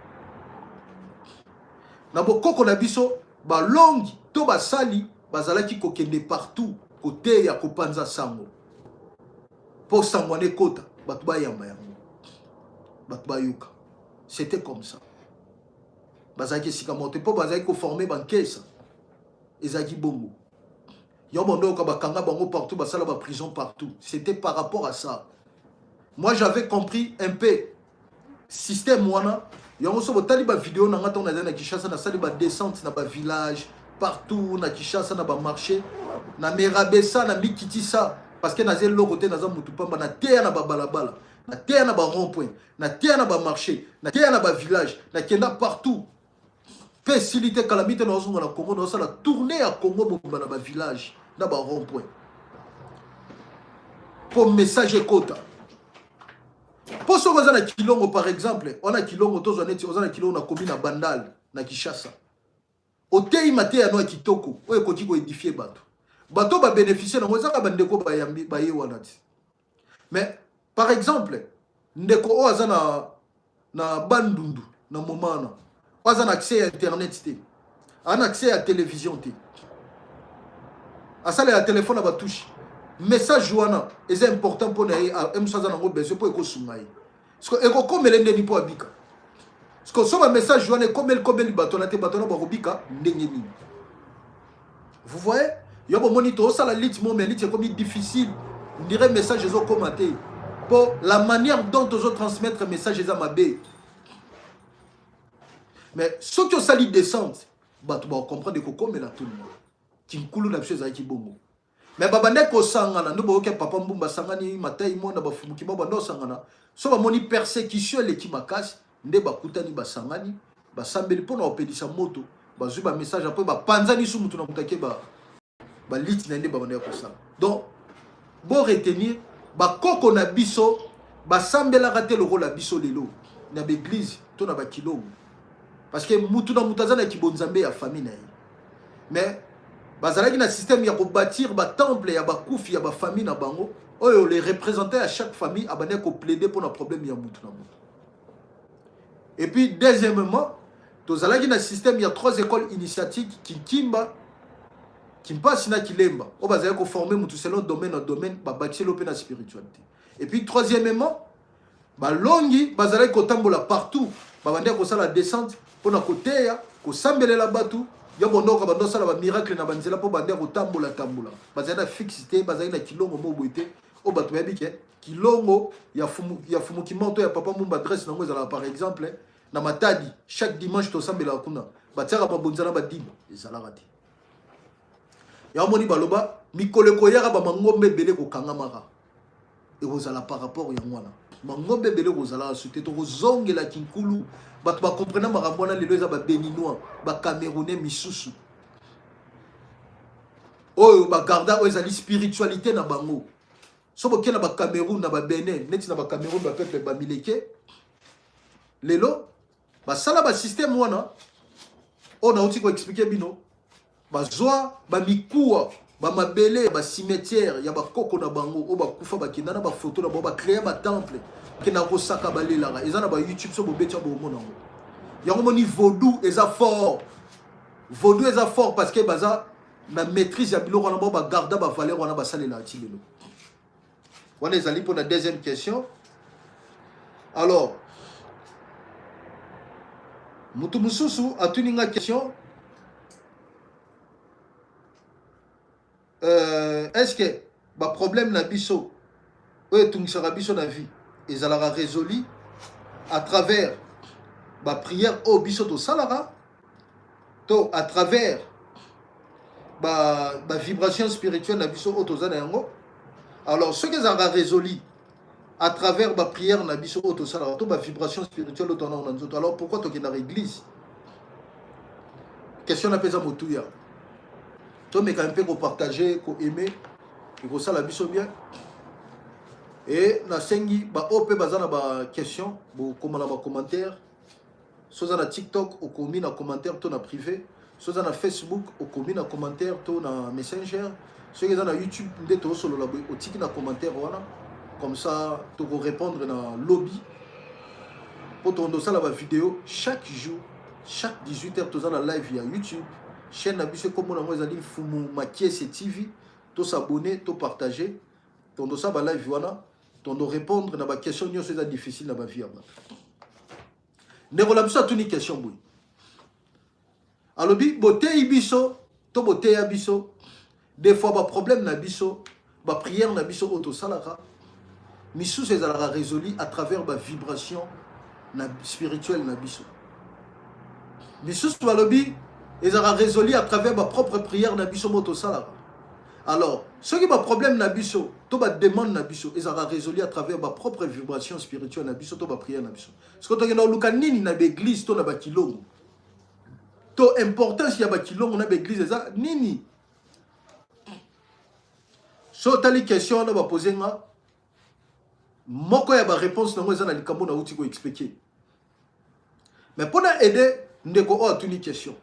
Na bokoko na biso, balongi to basali bazalaki kokende partout, koteya, kopanza sango, mpo sango wana ekota, bato bayamba yango, bato bayoka. C'était comme ça. Bazalaki esika moko te mpo bazalaki koforme bankesa. Ezalaki bongo. Yo bondo oyoka bakanga bango partout, basala baprison partout. C'était par rapport à ça. Moi, j'avais compris un peu système wana. Yango so botali bavideo na nga ntango nazali na Kinshasa, nasali badescente na bavillage partout na Kinshasa, na bamarché, na merabesa, na mikitisa, parce que naza eloko te, naza motu pamba. Nateya na babalabala, nateya na barond point, nateya na bamarché, nateya na bavillage, nakenda partout. Mpe esili te, kalami te, nazozonga na Congo, nazosala tournée ya Congo mobimba na bavillage, na barond point, mpo message ekota. Mpo soki oza na Kilongo, par exemple, wana Kilongo, tozwa neti oza na Kilongo, nakomi na Bandal. na Kinshasa, oteyi mateya no ya kitoko oyo ekoki koédifier bato, bato babénéficie nango ezaka bandeko bayambi baye wana ti. Mais par exemple, ndeko oyo aza na Bandundu na moment wana, oyo aza na accès ya internet te, aza na accès ya télévision te, asalela telefone na batouche, message wana eza important mpo na ye. Mosu aza nango besoin mpo ekosunga ye. Parce ekokomela ndeni mpo abika. Parce so bamessage wana ekomeli komeli bato wana te, bato wana bakobika ndenge nini? Vous voyez, yo bomoni tozosala lutte mo, mais lutte ekomi difficile, on dirait message ezokóma te, mpo la manière dont tozotransmettre message eza mabe. Mais soki osali descente, bato bakocomprendre, ekokomela tout le monde. Kinkulu na biso ezalaki bongo, mais babandaki kosangana nde boyoki papa Mbumba asangani, Matai Mwana, bafumuki bao banda osangana. So bamoni persécution eleki makasi, nde bakutani, basangani, basambeli mpona kopelisa moto, bazwi bamessage, apres bapanzani su, mutu na moto ake baliti na nde babandaki kosala. Donc bo retenir, bakoko na biso basambelaka te lokola biso lelo na baeglise to na bakilongo, parce que mutu na mutu aza na kibonzambe ya famille na ye. Mais bazalaki na système ya kobâtir batemple ya bakufi ya bafamille na bango, oyo les représentants ya chaque famille abandaki koplaider mpona problème ya mutu na mutu. Et puis deuxièmement, tozalaki na système ya trois écoles initiatiques: Kinkimba, Kimpasi na Kilemba, oyo bazalaki koformer mutu selon domaine na domaine, babakiseli mpe na spiritualité. Et puis troisièmement, balongi bazalaki kotambola partout, babandaki kosala descente mpona koteya, kosambelela bato. Yo bondoka bando osala bamiracle na banzela, mpo bandeki kotambola tambola, bazali na fixe te, bazali na kilongo mo boye te oyo bato bayebi ke kilongo ya Fumukima to ya papa Mbumba, adresse nango ezalaka par exemple na Matadi, chaque dimanche tosambelaka kuna, batiaka mabonza na badima, ezalaka te. Yango moni baloba mikolo ekoyaka, bamangombe ebele kokangamaka, ekozala par rapport yango wana. Mangombe ebele ekozalaka su te, tokozongela kinkulu. Bato bacomprena makambo wana lelo eza babéninois, bacamerounais misusu oyo bagarda oyo ezali spiritualité na bango. So boke na Bacameroun, na Babenin, neti na Bacameroun, bapeuple bamileke lelo basala basystème wana oyo nauti koexpliquer bino. Bazwa bamikuwa, bamabele ya bacimetière ya bakoko na bango oyo bakufa, bakenda na bafoto na bango, bacréa batemple, bakenda kosaka, balelaka. Eza na baYouTube, so bobeti ya bomona yango. Yango moni vaudou eza fort, vaudou eza fort parce que baza na maîtrise ya biloko wana, bao bagarda bavaleur wana, basalelaka ti lelo. Wana ezali mpona deuxième question. Alors mutu mosusu atuni nga question: est ce que baproblème na biso oyo etungisaka biso na vie ezalaka résolu à travers baprière oyo biso tosalaka to à travers bavibration ba spirituelle na biso oyo toza na yango? Alors soki ezalaka résolu à travers baprière na biso oyo tosalaka to bavibration spirituelle oyo tona na nzoto, alors pourquoi tokendaka église? Question na mpe eza motuya. Tomeka mpe kopartage, koaime, ekosala biso bien. E nasengi baoyo mpe baza na baquestion, bokoma na bacommentaire. So oza na TikTok, okomi na commentaire to na privé. So oza na Facebook, okomi na commentaire to na Messenger. Soki eza na YouTube nde tozosolola boye, otiki na commentaire wana, comme ça tokorépondre na lobby, mpo tokondo osala bavideo chaque jour, chaque 18 heures toza na live ya YouTube. Chaîne na biso ekomona yango ezali Mfumu Makiese TV. Tosabone, topartage, tondo osala balive wana, tondo répondre na baquestion nyonso eza difficile na bavie ya bato. Ndeko na biso atuni question boye, alobi: boteyi biso to boteya biso, des fois baproblème na biso, baprière na biso oyo tosalaka misusu ezalaka résolu à travers bavibration na spirituelle na biso, misusu balobi ezalaka résolu à travers bapropre prière na biso mo tosalaka. Alors soki baproblème na biso to bademande na biso ezalaka résolu à travers bapropre vibration spirituelle na biso to baprière na biso, soki tokenda koluka nini na baeglise to na bakilongo, to importance ya bakilongo na baeglise eza nini? So otali question wana bapose nga, moko ya baréponse nango eza na likambo nauti koexpliquer. Mais mpona aider Ndeko oyo atuni question.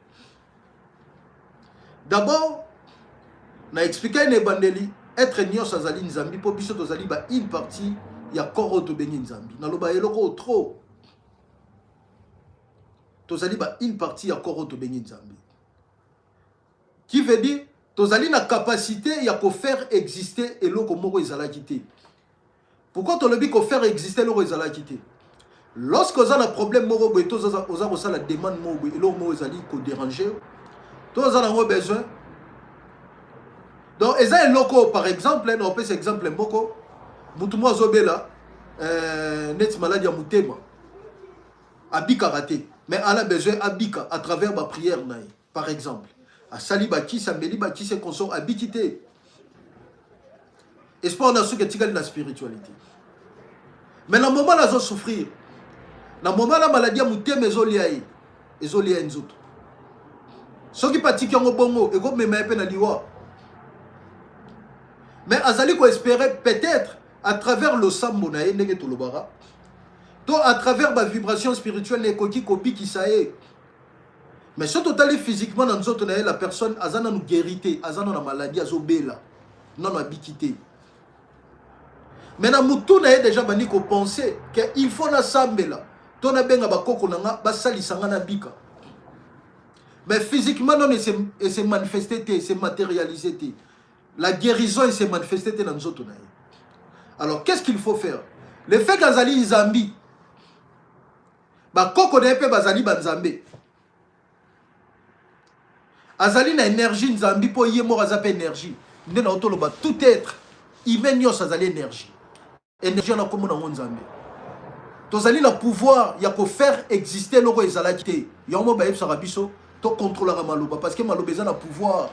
D'abord, na expliquer na ebandeli être nyonso azali nzambi mpo biso tozali ba une partie ya corps oyo tobengi nzambi. Naloba eloko oyo trop. Tozali ba une partie ya corps oyo tobengi nzambi. Qui veut dire tozali na capacité ya ko faire exister eloko moko ezalaki te. Pourquoi tolobi ko faire exister eloko ezalaki te? Lorsque oza na problème moko boye to oza kosala demande moko boye eloko moko ezali ko déranger to oza nango besoin donc eza eloko par exemple na opesa exemple moko mutu moko azobela euh, neti maladi ya motema abikaka te mais ala besoin abika à travers ba prière na ye. Par exemple, asali bakisi, ameli bakisi et consort, abiki te. Espoir na suki etikali na spiritualité. Mais na moment nazo souffrir, na moment na maladie ya motema ezolia ye, ezolia ye nzoto. Soki patiki yango bongo, ekomema ye mpe na liwa. Mais azali ko espérer peut-être à travers losambo na ye ndenge tolobaka, to à travers ba vibration spirituelle ekoki kobikisa ye. Mais soki totali physiquement na nzoto na ye, la personne aza nanu guéri te, aza nanu na maladie, azobela, nanu abiki te. Mais na mutu na ye déjà bandi kopenser que il faut nasambela to nabenga bakoko na nga basalisa nga nabika. Mais physiquement nanu ese manifeste te, ese matérialise te. La guérison ese manifeste te na nzoto na ye. Alors qu'est-ce qu'il faut faire? Le fait qu'azali nzambi, bakoko na ye mpe bazali banzambe, azali na énergie nzambi mpo ye moko aza mpe énergie. Nde na otoloba tout être humain nyonso azali énergie. Énergie wana kombo nango nzambe. Tozali na pouvoir ya kofaire exister eloko ezalaki te. Yango mo bayebisaka biso tokontrolaka maloba parce que maloba eza na pouvoir.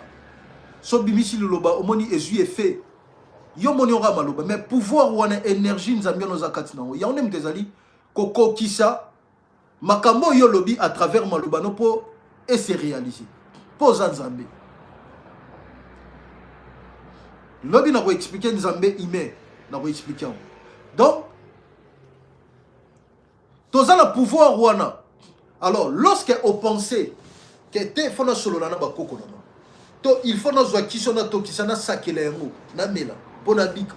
So bimisi liloba omoni ezwi effet. Yo moni oka maloba mais pouvoir wana énergie nzambe wana oza kati nango. Yango nde moto ezali kokokisa makambo oyo olobi à travers maloba no mpo ese réaliser mpo oza nzambe. Lobi na koexplike nzambe humain, na koexplike yango. Donc toza na pouvoir wana. Alors lorsque opense ke te fo nasolola na bakoko na nga to il faut nazwa kiso natokisa nasakela yango namela mpo nabika,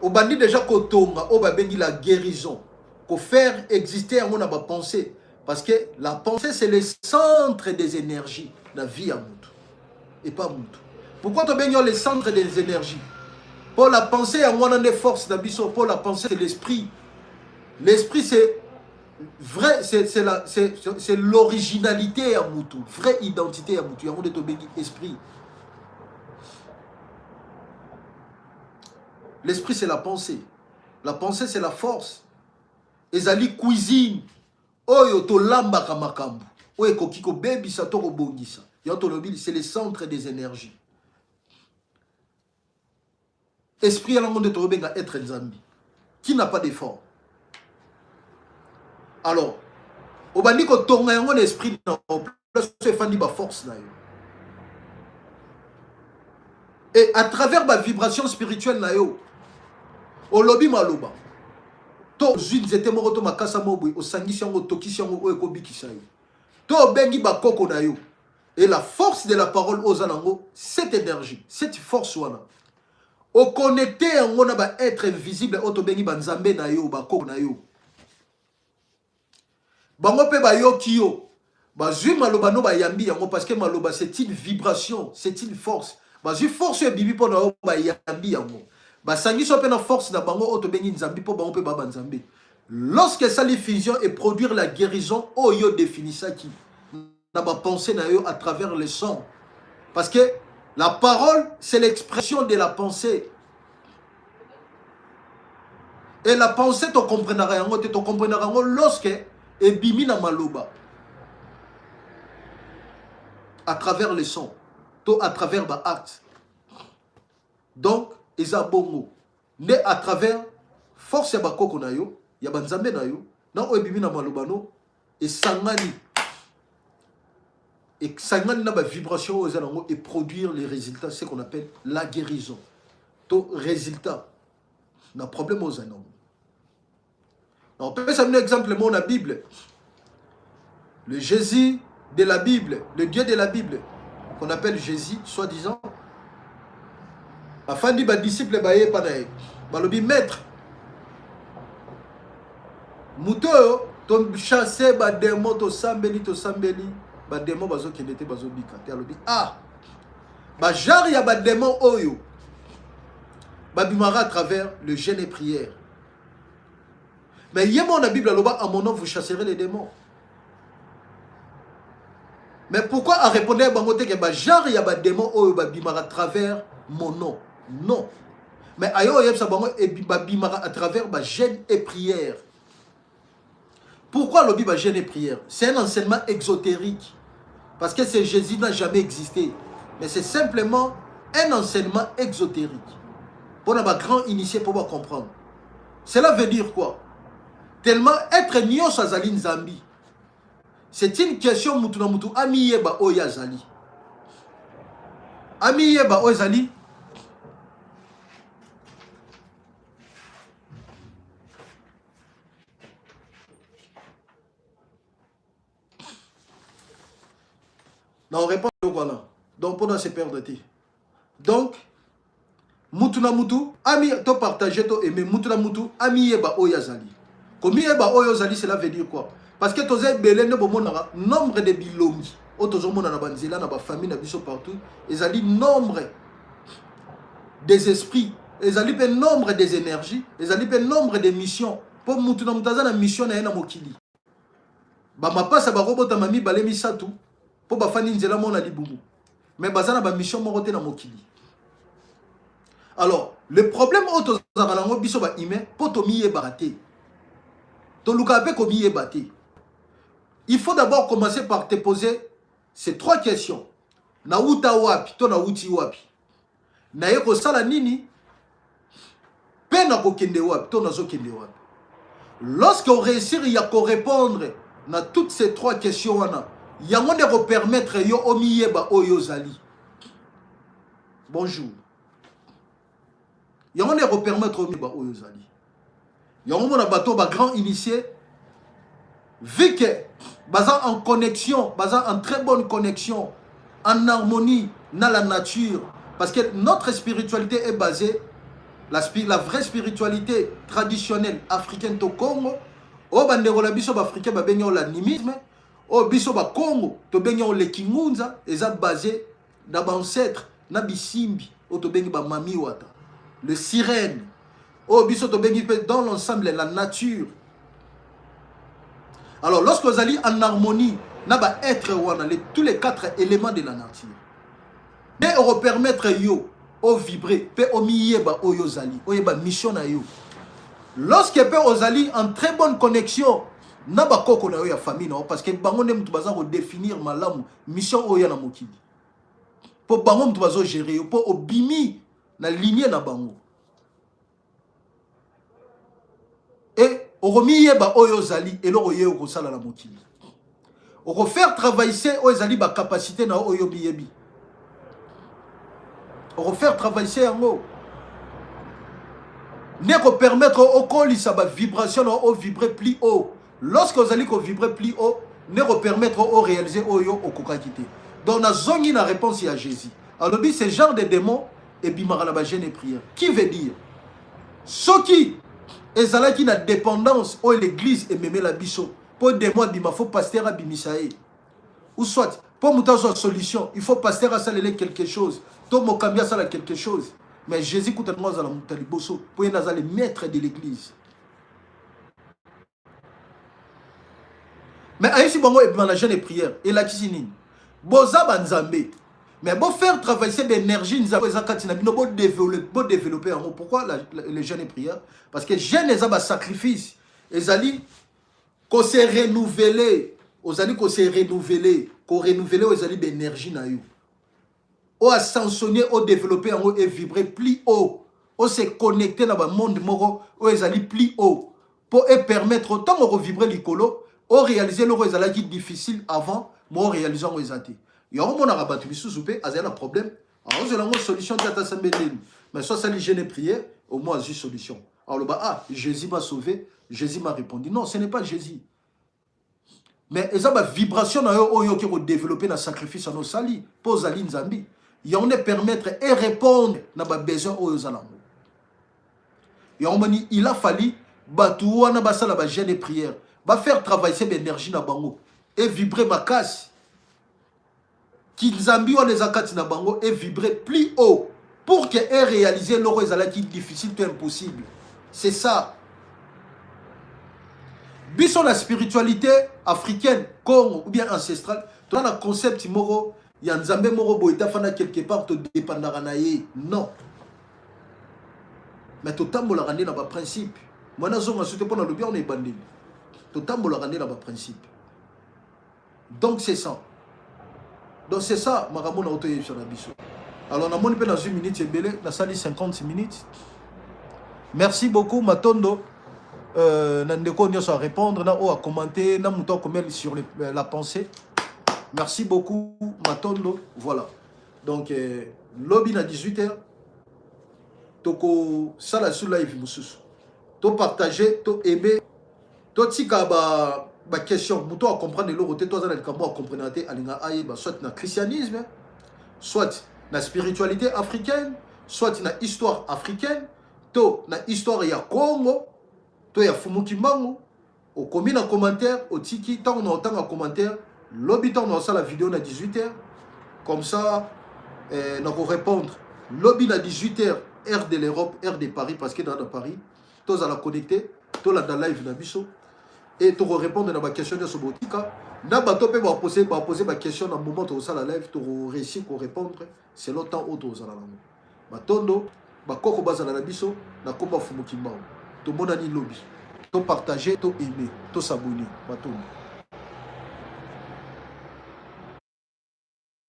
obandi déjà kotonga oyo babengi la guérison, kofaire exister yango na bapensée, parce que la pensée c'est le centre des énergies na vie ya mutu et pas mutu. Pourquoi tobengi le centre des énergies? Pour la pensée yango wana nde force na biso. Pour la pensée c'est l'esprit. L'esprit c'est vrai, c'est l'originalité ya mutu, vraie identité ya mutu, yango nde tobengi esprit. L'esprit c'est la pensée. La pensée c'est la force. Ezali cuisine oyo tolambaka makambo oyo ekoki kobebisa to kobongisa. Yango tolobi c'est le centre des énergies. Esprit yango nde tokobenga être nzambi qui n'a pas d'effort. Alors obandi kotonga yango na esprit na place efandi ba force na yo. Et à travers ba vibration spirituelle na yo, olobi maloba to ozwi nzete moko to makasa moko boye, osangisi yango, otokisi yango oyo ekobikisa yo, to obengi bakoko na yo. Et la force de la parole oza nango, cette énergie, cette force wana, oconnecte yango na ba être invisible oyo tobengi banzambe na yo, bakoko na yo. Bango mpe bayoki yo, bazwi maloba no, bayambi yango, parce que maloba c'est une vibration, c'est une force. Bazwi force oyo ebimi mpo na yo, bayambi yango, basangisi yo mpe na force na bango oyo tobengi nzambi, mpo bango mpe baa banzambe. Lorsque esali fusion et produire la guérison oyo définisaki na bapensée na yo à travers le son, parce que la parole c'est l'expression de la pensée. Et la pensée tokomprenaka yango te, tokomprenaka yango lorsque ebimi na maloba à travers le son to à travers ba acte. Donc eza bongo nde à travers force ya bakoko na yo, ya banzambe na yo, na oyo ebimi na maloba no, esangani esangani na bavibration oyo eza nango et produire les résultats, ce qu'on appelle la guérison to résultat na problème oyo ozali nango. Napesa bino exemple moko na Bible. Le Jésus de la Bible, le Dieu de la Bible, qu'on appelle Jésus, soi-disant, bafandi badisciple baye epa na ye, balobi maître, moto oyo tochasse bademo, tosambeli tosambeli, bademo bazokende te, bazobika te. Alobi ah, bagenre ya bademo oyo babimaka à travers le jeûne et prière. Mais ye moko na Bible aloba, en mon nom vous chasserez les démons. Mais pourquoi a répondre bango te ke ba genre ya ba démons oyo babimaka à travers mon nom? Non. Mais ayo oyebisa bango babimaka à travers ba jeûne et prière. Pourquoi alobi ba jeûne et prière? C'est un enseignement exotérique. Parce que ce Jésus n'a jamais existé. Mais c'est simplement un enseignement exotérique. Pour ba grand initié pour comprendre. Cela veut dire quoi? Tellement être nyonso azali Nzambi. C'est une question mutu na mutu amiyeba oyo azali. Amiyeba oyo ezali. Na répondre wana. Donc mpona se perdre te. Donc mutu na mutu ami to partager to aimer, mutu na mutu amiyeba oyo azali. Komiyeba oyo ozali, cela veut dire quoi? Parce que toza ebele nde bomonaka nombre de bilongi oyo tozomona na banzela, na bafamille na biso partout, ezali nombre des esprits, ezali mpe nombre des énergies, ezali mpe nombre des missions, mpo mutu na mutu aza na mission na ye na mokili. Bamapasa bakobotama mibale, misato, mpo bafandi nzela moko na libumu, mais baza na bamission moko te na mokili. Alors le problème oyo tozalaka nango biso bahumain, mpo tomiyebaka te, tolukaka mpe komiyeba te. Il faut d'abord commencer par te poser ces trois questions: nauta wapi to nauti wapi, naye kosala nini, mpe nakokende wapi to nazokende wapi? Lorsque oréussir ya korépondre na toutes ces trois questions wana, yango nde kopermettre yo omiyeba oyo ozali. Bonjour. Yango nde kopermettre omiyeba oyo ozali. Yango mona bato bagrand initié, vu que baza en connexion, baza en très bonne connexion, en harmonie na la nature, parce que notre spiritualité est basée, la vraie spiritualité traditionnelle africaine to Congo, oyo bandeko na biso baafricain babengi yango l'animisme, oyo biso bakongo tobengi yango lekingunza, eza basé na baancêtre, na bisimbi oyo tobengi bamami wata, le sirène, oyo biso tobengi mpe dans l'ensemble la nature. Alors lorsque ozali en harmonie na baêtre wana, tous les quatre éléments de la nature, nde okopermettre yo ovibre mpe omiyeba oyo ozali, oyeba mission na yo. Lorsque mpe ozali en très bonne connexion na bakoko na yo ya famille na yo, parce que bango nde motu baza kodéfinir malamu mission oyo ya na mokili, mpo bango motu bazogérer yo, mpo obimi na lignée na bango, e okomiyeba oyo ozali, eloko ye okosala na mokili, okofaire travailler oyo ezali bacapacité na yo oyo miyebi, okofaire travailler yango nde kopermettre okolisa bavibration na ovibre plus haut. Lorsque ozali kovibrer plus haut, nde kopermettre oréaliser oyo okokaki te. Donc nazongi na réponse ya Jésus. Alobi ce genre de démon ebimaka na bajeûne et prière, qui veut dire soki ezalaki na dépendance oyo l'église ememela biso, mpo démon abima, faut pasteur abimisa ye, ou soit mpo moto azwa solution, il faut pasteur asalele quelque chose to mokambi asala quelque chose. Mais Jésus kuta ngo azala moto ya liboso, mpo ye nde aza le maître de l'église. Mais ayebisi bango ebima na jeûne et prière. Elakisi nini? Boza banzambe, mais bofaire travailler d'énergie nzambe eza kati na bino, bodévelopper yango. Pourquoi le jeûne et prière? Parce que jeûne eza basacrifice, ezali kose renouveler, ozali kose renouveler, korenouveler oyo ezali baénergie na yo, oyo ascensionner, odévelopper yango, evibrer plus haut, ose connecter na bamonde moko oyo ezali plus haut, mpo epermettre ntango okovibrer likolo, oréaliser eloko ezalaki difficile avant mo oréaliser yango eza te. Yango omonaka bato misusu mpe azali na problème, azozela yango solution te, ata sambe ndeni, mais so asali jeûne prière, au moins azwi solution, aloba ah, Jésus m'a sauvé, Jésus m'a répondu. Non, ce n'est pas Jésus. Mais eza ba vibration na yo oyo oke kodévelopper na sacrifice wana osali, mpo ozali Nzambi. Yango nde permettre et répondre na babesoin oyo oza nango. Yango moni, il a fallu bato wana basala bajeûne et prière, bafaire travailler baénergie na bango et vibrer makasi. Kinzambi wana eza kati na bango et vibrer plus haut pour que e réaliser eloko ezalaki difficile to impossible. C'est ça. Biso na spiritualité africaine, Congo ou bien ancestrale, toza na concept moko ya Nzambe moko boye tafanda quelque part, todépendaka na ye. Non, mais totambolaka nde na baprincipe. Mwana azonga so te mpo na lobi wana ebandeli. Totambolaka nde na baprincipe. Donc c'est ça, donc c'est ça makambo na otoyebisa na biso. Alors namoni mpe nazwi minute ebele, nasali 50 minutes. Merci beaucoup, matondo na ndeko nyonso à répondre, na oyo a commenté, na moto akomeli sur la pensée. Merci beaucoup, matondo. Voilà, donc lobi na 18 heures tokosala su live mosusu. Topartage, toaime, totika ba baquestion. Moto acomprendre eloko te, to aza na likambo acomprendre te, alinga ayeba, soit na christianisme, soit na spiritualité africaine, soit na histoire africaine, to na histoire ya Congo, to ya Fumu Kimbangu, okomi na commentaire, otiki. Ntango na otanga commentaire lobi, ntango na osala video na 18 heures, comme ça nakorépondre lobi na 18 heures, heure de l'Europe, heure de Paris, parce que dans Paris tozala connecté, tolanda live na biso et tokorépondre na baquestion nyonso botika. Na bato mpe bapose baquestion na moment tokosala live, tokoréussir korépondre selon temps oyo tozala nango. Matondo, bakoko bazala na biso. Na komba Fumu Kimbangu, tomonani lobi. Topartage, toaime, tosabonner. Matondo.